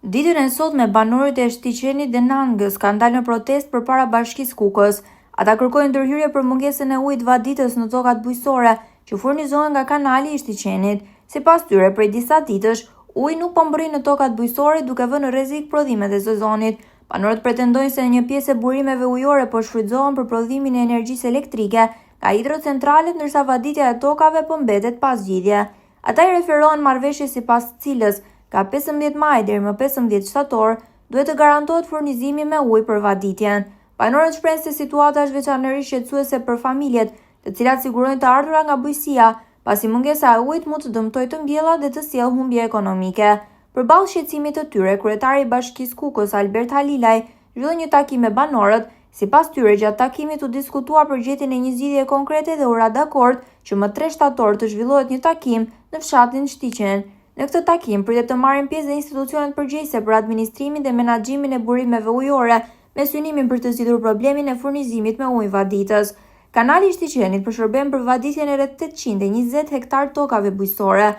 Ditën e sotme banorët e Shtiqenit dhe Nangës kanë dalë në protestë përpara Bashkisë Kukës. Ata kërkojnë ndërhyrje për mungesën e ujit vaditës në tokat bujqësore që furnizohen nga kanali i Shtiqenit. Sipas tyre, prej disa ditësh, uji nuk po mbërrin në tokat bujqësore duke vënë në rrezik prodhimet e sezonit. Banorët pretendojnë se një pjesë e burimeve ujore po shfrytëzohen për prodhimin e energjisë elektrike nga hidrocentralet ndërsa vaditja e tokave po mbetet pa zgjidhje. Ata i referohen marrëveshjes sipas së cilës, nga 15 maj deri më 15 shtator, duhet të garantohet furnizimi me ujë për vaditjen. Banorët shprehen se situata është veçanërisht shqetësuese për familjet, të cilat sigurojnë të ardhura nga bujqësia, pasi mungesa e ujit mund të dëmtojë të mbjellat dhe të sjellë humbje ekonomike. Përballë shqetësimit të tyre, kryetari i Bashkisë Kukës, Albert Halilaj, zhvilloi një takim me banorët. Sipas tyre, gjatë takimit u diskutua për gjetjen e një zgjidhjeje konkrete dhe u ra dakord që më 3 shtator të zhvillohet një takim në fshatin Shtiqen. Në këtë takim pritet të marrin pjesë dhe institucionet përgjegjëse për administrimin dhe menaxhimin e burimeve ujore me synimin për të zgjidhur problemin e furnizimit me ujë vaditës. Kanali i Shtiqenit po shërben për vaditjen e rreth 820 hektar tokave bujqësore.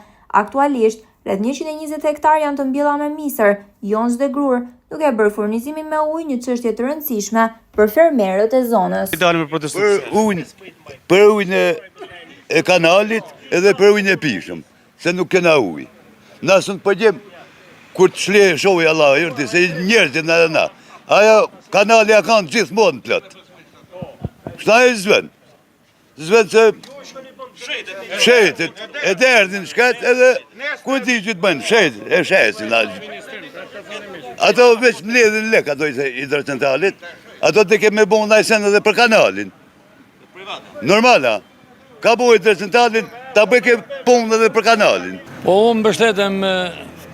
Aktualisht, rreth 120 hektar janë të mbjella me misër, jonxhë dhe grurë, duke e bërë furnizimin me ujë një çështje të rëndësishme për fermerët e zonës. Dalim me protestu. Për ujin, për ujin e, e kanalit edhe për ujin e pishëm, se nuk kena ujë. Na së në përgjem, kur të shlje shohi Allah, jërti, se njerëzit në edhe na. Ajo kanali a kanë gjithmonë plot. Shta e zven. Zven se shetet, e derdhin shket edhe ku di që të bëjnë, shet, e shesin. Ato veç mledhin lek, ato i hidrocentralit, ato të ke me bo najsen edhe për kanalin. Normal, a? Ka bo hidrocentralin, ta bëj ke punë edhe për kanalin. Po unë mbështetem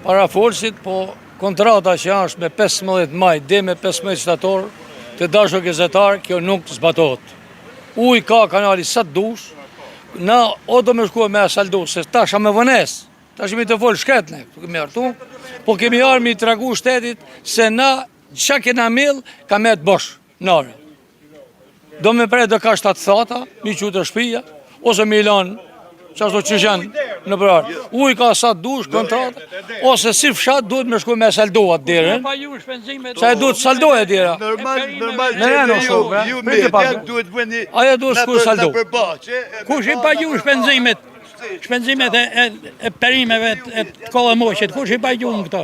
parafolësit, po kontrata që është me 15 maj dhe me 15 shtator, të dashur gazetar, kjo nuk zbatohet. Ujë ka kanali sa të dush, na o do me shkua me e saldu, se tash a me vonesë, tash jemi të folë shkret ne, kemi hartu, po kemi ardhë me i tregu shtetit se na që kena mill, ka me të bosh, në arë. Do me pre do kashta të thata, mi qu të shpia, ose mi lanë, që ashtu që janë në përarë. Ujë ka sa dush, kontratë, ose si fshat duhet me shku me saldu atë derën. Sa e duhet saldu e dera. Normal, normal, Me që në ju, shumë, ju prite media pak. duhet bëni Ajo duhet na shku për- saldu. na për bahçe, e Kush i pagjun shpenzimet? Shpenzimet e, e, e perimeve e të kollemoqit, kush i pagjun këto?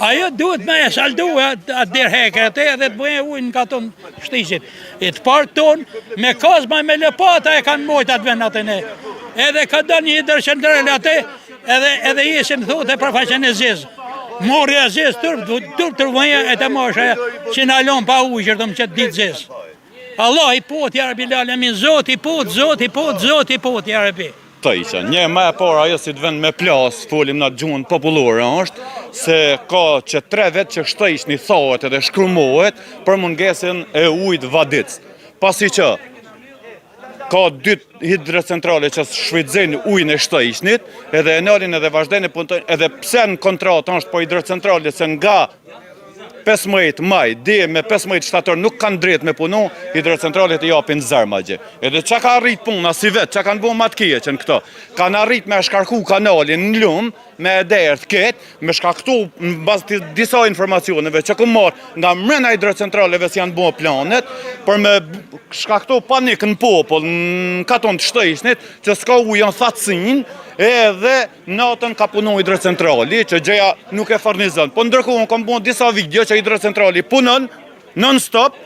Ajo duhet me e saldu atë atë derë heke atë edhe të bëjë ujë në katon shtiqit. E të parë tonë, me kazma e me lopata e kanë mojt atë vend atë ne. Edhe ka dalë një hidrocentral atë, edhe, edhe jesim thotë e për faqen e zezë. Morri e zezë, turp, turp të vëja e të mosha që na lon pa ujë, që të më qëtë ditë zezë. Allah i pot, ja Rabbi Alemin, Zoti pot, Zoti pot, Zoti pot, ja Rabbi. Të Një më e para ajo si të vend me plas, folim në gjuhën popullore është, se ka që tre vetë që shtëishni thahet edhe shkrumohet për mungesën e ujit vaditës. Pasi që ka dy hidrocentrale që shfrytëzojnë ujin e shtëishnit, edhe e nalin edhe vazhdojnë e puntojnë, edhe pse në kontratë është po hidrocentrale se nga 15 maj deri me 15 shtator nuk kanë drejt me punu, hidrocentralet i japin zërma gjë. Edhe çka ka arrit puna si vet, çka kanë bërë më të keqen këto? Kanë arrit me shkarku kanalin në lum, me e derdh ket, me shkaktu në bazë të disa informacioneve që kom marr nga mrena hidrocentraleve si janë bërë planet, për me shkaktu panik në popull, në katon të shtëishnit, që s'ka ujë janë thatësin, edhe Natën ka punu hidrocentrali, që gjeja nuk e furnizon. Po ndërkohë unë kam bërë disa video që hidrocentrali punon non stop,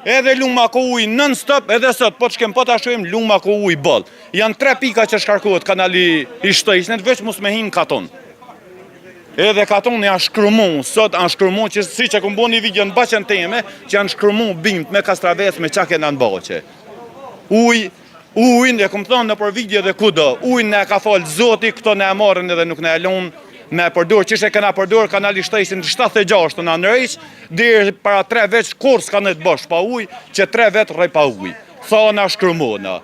edhe luma ka ujë non stop, edhe sot po të shkem po ta shohim luma ka ujë boll. Janë tre pika që shkarkohet kanali i Shtëishnit, veç mos me hin katon. Edhe katoni janë shkrumu, sot janë shkrumu, që si që kom bo një video në baqen teme, që janë shkrumu bimt me kastravec me qa kena në baqe. Ujë Ujin, e kom thonë nëpër video dhe kudo, ujin na e ka falë zoti, këto na e marrin edhe nuk na e lonë me e përdor, qysh e kena përdor kanali shtëishin 76 në Andrejsh, deri para tre veç kur s'ka në të bosh pa ujë, që tre vet rrej pa ujë. Thana shkrumona.